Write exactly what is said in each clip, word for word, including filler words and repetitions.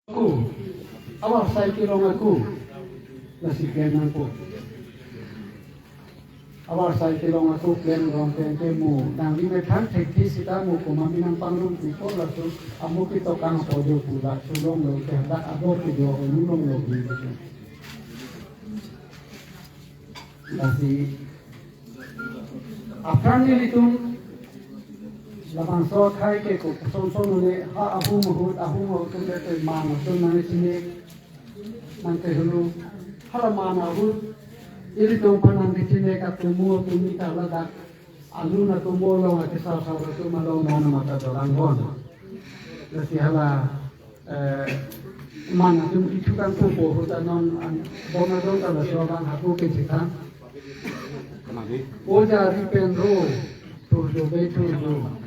Ako, avarsai kelong ako, lasi klem nangpo. Avarsai kelong ako klem rong teng ke mo, nangli methang thekthe sita mo komat mi nangpangrum pi ko laso, amo ketok angpo jo pu laso longlo ke hadak abo ke jo longlo pu. Lasi aphrang nelitum labangso akhai ke ko son son le ha ahum ahut ahum ahut atum le te man atum nangchine nangkehelo, hala man ahut ilitum aphan nangchine ka tumo tumi ta ladak alun atomo along akesar sar atum along non mata dolang bon. Lasi hala eh, man atum kichu kan po po ahut anon an bon adon ta laso abang hako kechethang. Oja ri pen ro, thurjo be thurjo.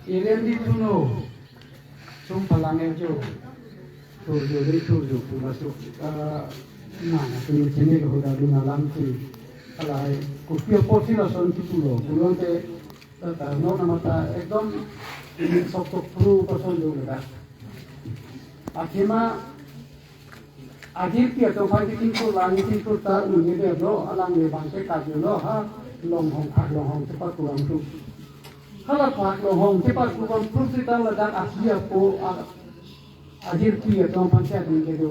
Ilen di thuno, sum palang ejo, thurjo be thurjo pu laso, eh, man atum chini ke hoda dun alam si. Alai, kopi apotsi lason si pulo, pulote, ta, ta, non mata ekdom sok sok pru pason jo le da. Athema ajirpi atum aphan kechingthur lang kechingthur ta un-e detlo, alangle abang ke kajolo ha longhong phak longhong chepaku abang thu. Hala phak longhong chepaku abang thu sita ladak ahi apo a-, ajirpi atum aphan si adun kedo.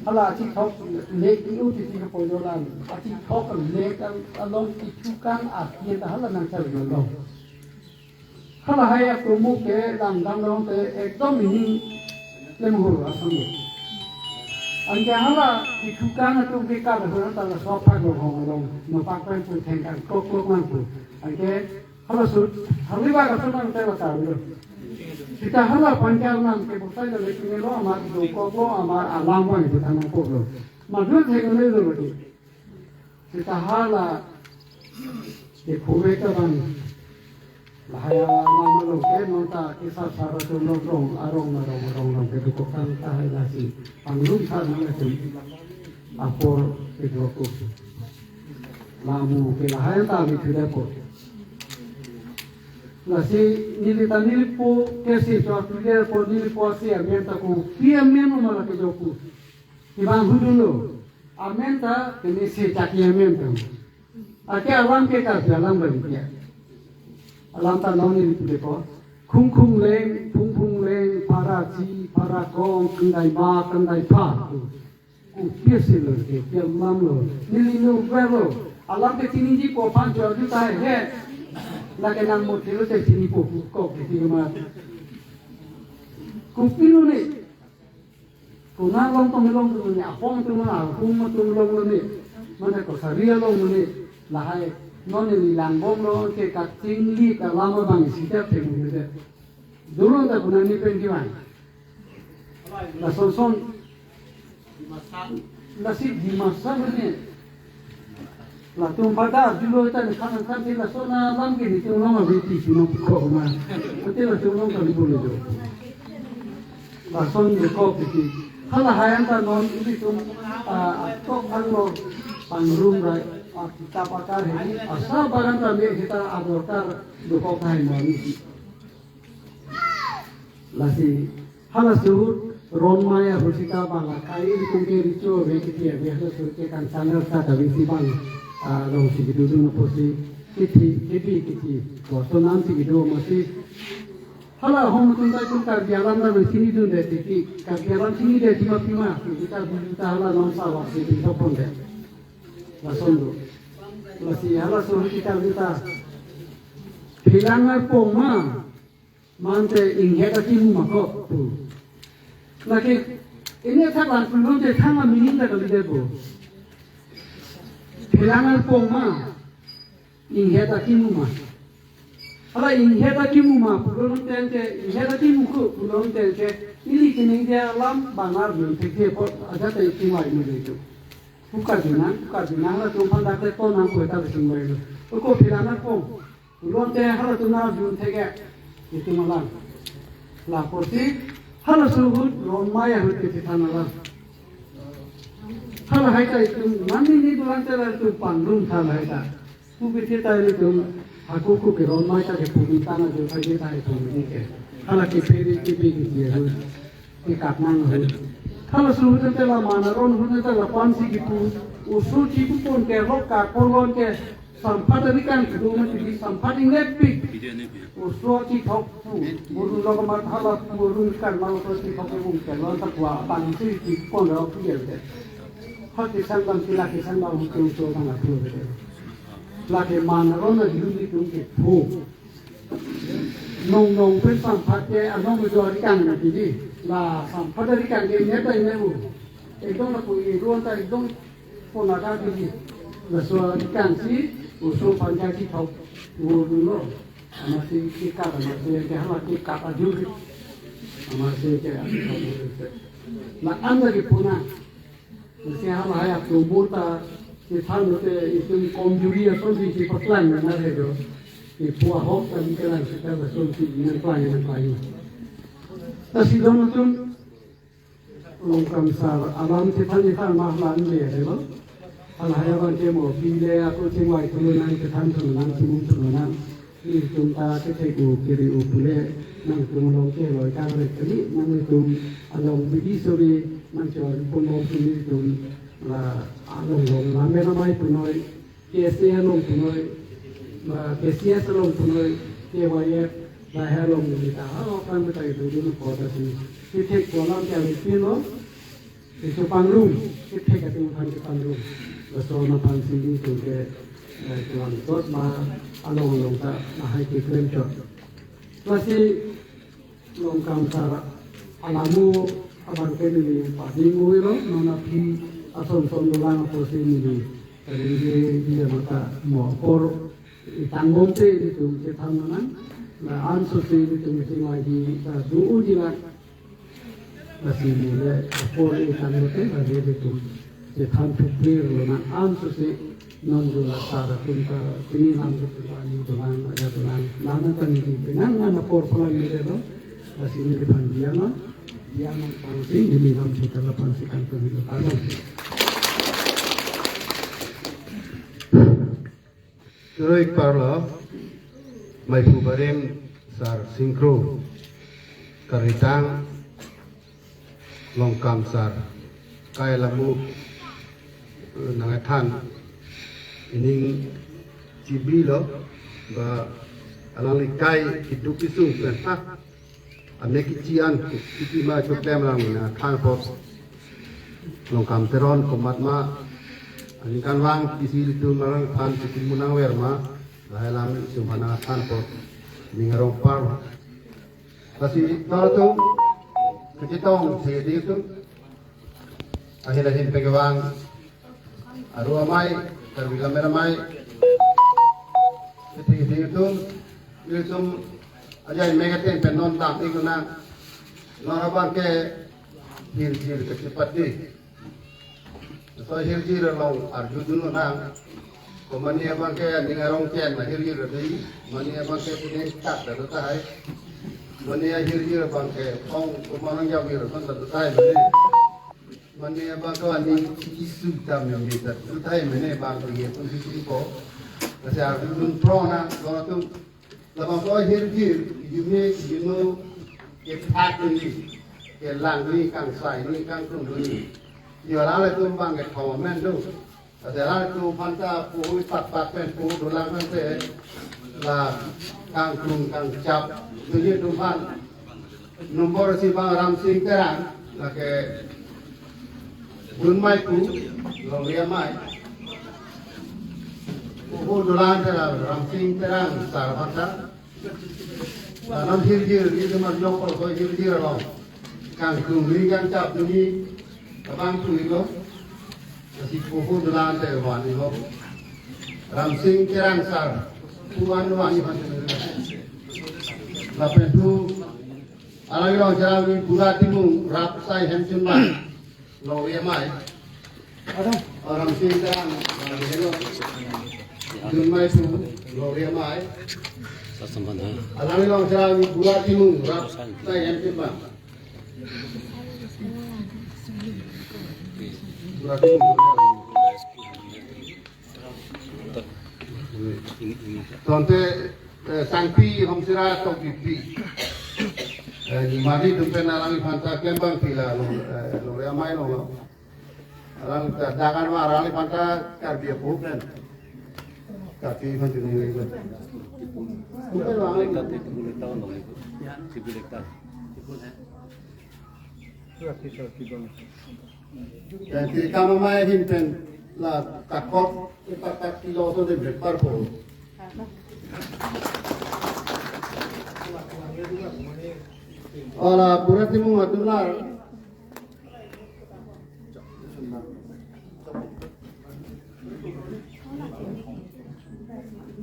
Hala achithok lek ni uti ti kapojolan. Achithok lek al-, along kichu kan ahi ta hala nangchar jolo. Halahai atum ke langdam long te ekdom ini lemhur asam. Anke hala kichu kan atum ke kar hur ta laso phak longhong long. No phak pen pu theng kan kok kok nangpu. Anke hala sut, hala ba ka sut nang te la ta lo. Sita hala pangkal nang ke bosai le kine lo amar dokok lo amar alam bang itu thanang pok lo. Madun theng le lo lagi. Sita hala ke khuve ka bang. Lahai alam along ke non ta kesar sar atum rong rong arong arong arong arong ke dokok kan ta hai lasi. Pangrum sa nang atum apor ke dokok. Lamu ke lahai ta mi thuda ko. Lasi neli ta nelipo ke si cho thuda po nelipo si amen ta ko pi amen ma la ke jo ko. Kibang hudun lo. Amen ta kene si chak amen ta. Ake alam ke ka alam bagi dia. Alam ta nong nelipo de ko. Khung khung leng, phung phung leng, phara chi, phara kong, kengdai ma, kengdai pha. Ku pia si lo, ke pia mam lo. Neli no ver lo. Alam ke chiniji po aphan cho aju ta he. Lake nang mo thilo te chinipo ku kok di ma. Ku pinu ni. Kuna long tong long tong ni, apong tong long, apong tong long ni. Mane ko sari long ni. Lahai. Non ni lang bom lo ke kachingli ka lama bang sita pe mu de. Dulong ta kuna ni pen diwan. Lason son. Lasi Dimasa mene. Latum pada julo ta ni khan khan ti lason alam ke ni tung long abi ti sino ko ma. Ati latum long kali bolu jo. Lason de ko ti. Halahai an ta non ilitum, ah, tok anglo pangrum rai, ah, kita pakar he. Asa barang ta me kita adorkar dokok hai non. Lasi, hala suhut, ron maya husika bang akai ilitum ke richo ave kiti ave hala suhut ke kangsang sa ta visi bang, ah, long si kedo dun apotsi, kiti, kiti, kiti, bosto nam si kedo masi. Hala hom tum ta tum Karbi alam ta visi ni dun de titi, Karbi alam sini de tima pima, kita bulu ta hala non sa vak si tum topon de. Lason do. Lasi hala suhut kita kita. Philang arpong ma. Mante inghet akimu ma ko pu. Lake, ini athak lang pulon te thang a meaning ta kali de bo. Philang arpong ma, inghet akimu ma. Hala inghet akimu ma pulon teng ke, inghet akimu ko pulon teng ke, ili kini dia alam bang arjun thekthepo ajat te tingwai mu de tu. Puka juna, puka juna, hala tum phan dak te ton nang ko ta sing wai lo. Ko philang arpong. Pulon te hala tum arjun thek ke. Itum alam. Lapusi hala suhut ron maya ahut kiti than alam. Halahai ta itum mani ni duran te la itum pangrum than hai ta. Pu kiti ta itum haku ku ke ron maya ta ke pumi tana jo thai ta itum ni ke. Hala ke peri ke pi ke dia ahut. Kap nang ahut. Halaso ahut tangte la man aron ahut tangte lapu-an si kipu. Oso chipupon ke, rok ka korlon ke, samphat arikang kedo mati, samphat ingnepik. Oso chithok pu. Buru lo kamat hala pu arung kan ma oso chithok ke bung ke lon ta pu apang si chipupon rok pu ke. Ha kesang bang sila kesang bang hu oso bang apu ke. Lake man aron ahut ilitum kepu. Nong nong pen samphat ke anong kedo arikang na tidi. La samphat arikang ke ingnep ta ingnep u. Ekdom lapu e ruang ta ekdom pon ada tidi. Laso arikang si oso aphan ke chithok dolo. Amatsi kekap, amatsi ke hala kekap ajur. Amatsi ke la-an lagi puna. Masi halahai atum ta chethan lote itum komjuri asonsi chepaklang nang nare do. Ipu ahok ta kelang seta asonsi nangklang nangklang. Lasi don atum Longkam sar alam chethan chethan ma hala le lo. Halahai abang ke mo pile ako chingvai thu nang chethan thu nang chimum thu nang. Nelitum ta kethek u kiri u pule nangtum along ke loi kangre kali, nelitum along bidi suri nangchon pun bom si nelitum la along long la mena mai punoi, K S A along punoi, la K C S along punoi, K Y F, lahai along neli ta ha kan betai tu dulu kota si. Kethek kolam ke alipin lo. Isu pangrum, kethek atum aphan kepangrum. Laso aphan si nelitum ke, eh, kelang tot ma along along ta lahai keklem chot. Lasi Longkam sar alamu abang ke neli pading uwi lo, non aphi ason son dolang apotsi neli. Kali di dia mata mo apor itang bomte nelitum chethan nang. La anso si nelitum si lagi ta do uji la. Lasi neli apor itang bomte lagi nelitum chethan thuplir lonang anso si non do la sar atum ta pini lam ke pini dolang aja dolang. Nana tang di penang nana apor pelang neli do. Lasi neli phan dia na. Dia nang pang si neli lam si kala pang si kang pang neli pang. Turoi parlo, maiphu barim sar singkro, karitang Longkam sar, kai lamu, eh, nangkethan, ining chibilo, ba alangli kai kiduk kisung pen ha, ame kichi an, kichi ma choklem lang na khang pop. Longkam Teron komat ma, aningkanvang isi ilitum arong aphan kichi munang ver ma, lahai lam ilitum aphan nangkethan pop, ning arong par. Lasi tor atum, kachetong si di atum, ahin ahin pegawang, aru amai, Karbi Lammet Amei, kiti kiti atum, ilitum ajai megaten pen non dam ik nang, non abang ke hirjir kachepatdi. So hirjir along arjudun nang, ko mane abang ke ning arong chen na hirjir di, mane abang ke pudeng tak da tahai, mane hirjir abang ke ong ko manang jawir son da tahai mane. Mane abang ko ani isu tam yang bisa. Utai mane abang ko ye pun sisi ko. Kasi aku pun pro na ko tu. Labang ko hirjir, you make, you know, ke phat ni, ke lang ni, kangsai ni, kangtung ni. Yo la le tum bang ke thomen do. Kasi la le tum aphan ta pu hui pat pat pen pu dolang pen te la kangtung kangchap. Tu ye tum aphan. Nombor si bang Ramsing Terang, lake Dunmai pu, Longri Amei. Pu dolang te la Ramsing Terang sar aphan ta. La non hirjir, ni cuma jok ko hirjir lo. Kangtung ni kangchap ni, abang pu ilo. Lasi pu dolang te van ilo. Ramsing Terang sar, pu an van ilo. Lapen pu Alang Rongcherang ni Bura Timung, Rapsai Hemchunma, Longri Amei. Ramsing Terang, Dunmai pu, Longri Amei. Alang Rongcherang ni Bura Timung, Rapsai Hemchunma. Bura Timung. Tangte, eh, Sangpi Homsira Tokbipi. Eh, Madi atum pen alangliphan ta klembang pila lo, eh, lo re amai lo lo. Alang ta dakan ma alangliphan ta Karbi apu pen. Karbi phan tuni le. Bukan lo. Dan kiri kama mai hin pen la takot ipatak kilo so de break par po. Ola pura timu atular.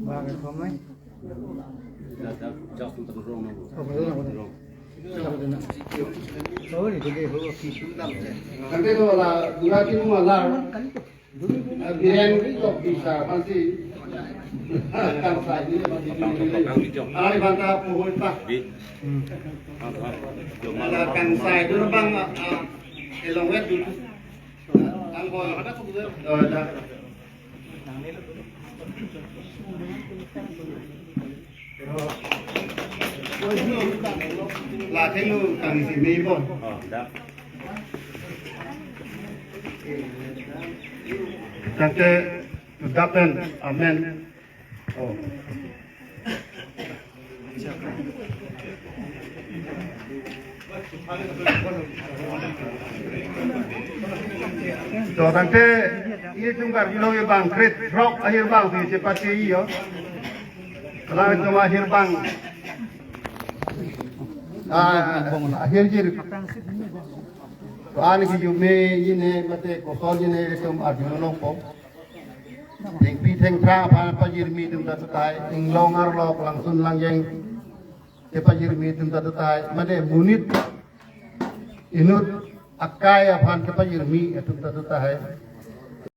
Bang, kau mai. Kante to la dura timu alar. Biren to bisa pasti. Kangsai ni pasti. Ari banta puhoi pa. Kangsai dulu bang, ah, elong wet dulu. Ang hoi. Oh, dah. Latin lu kang isi mei bon. Oh, dah. Tangke dapen, amen. Oh. To tangke ilitum Karbi Anglong abang krit rok ahir bang si chepate yo. Alanglitum ahir bang. Ah, ahirjir. To an kejome ine mate kosol ine ilitum arjulongpo. Thengpi thengphrang aphan pajirmi atum ta tahai, inglong arlok langsun langjeng kepajirmi atum ta tahai, mane monit inut akai aphan kepajirmi atum ta tahai.